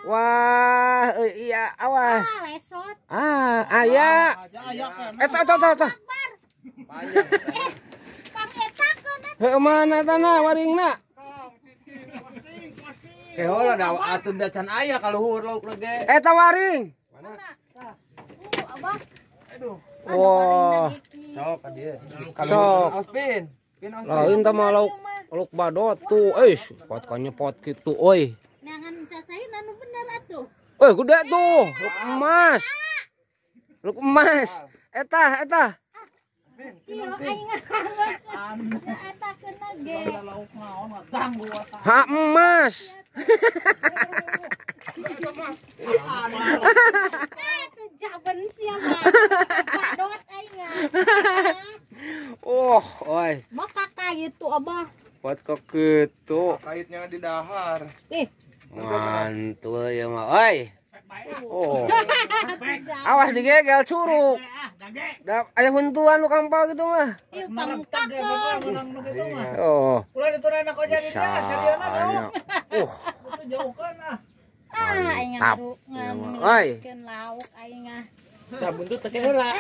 Wah, iya awas. Ah, lesot. Ah, aya. Eta eta eta. Pangetakeun. Heuh mana tanah waringna? Kehola da atuh da can aya ka luhur lauk lege. Eta waring. Mana? Abah. Aduh. Wah. Sok ka dieu. Sok. Ospin. Pin ospin. Lain tah mah lauk lauk badot tuh, euy, pot kanyepot kitu euy. Nangan casain anu bener atuh. Euy, gede tuh, lauk emas. Lauk emas. Eta, eta. Iya, aing eta keuna ge. Lauk naon ganggu eta. Ha emas. Teu jaben sia mah. Badot aing. Oh, oi. Mah kakak itu abah. Pot kok gitu. Kaitnya di dahar. Mantul ya mah, oi. Oh. Awas digegel curug. Da aya huntuan nu kampal gitu mah. Ieu pangutakeun. Oh. Ulah dituran anak aja di dia, sarieuna jauh. Itu jauhkeun ah. Ah, aing Mantap. ngaru Oi. lauk aing ah. Sabun tuh teh heula.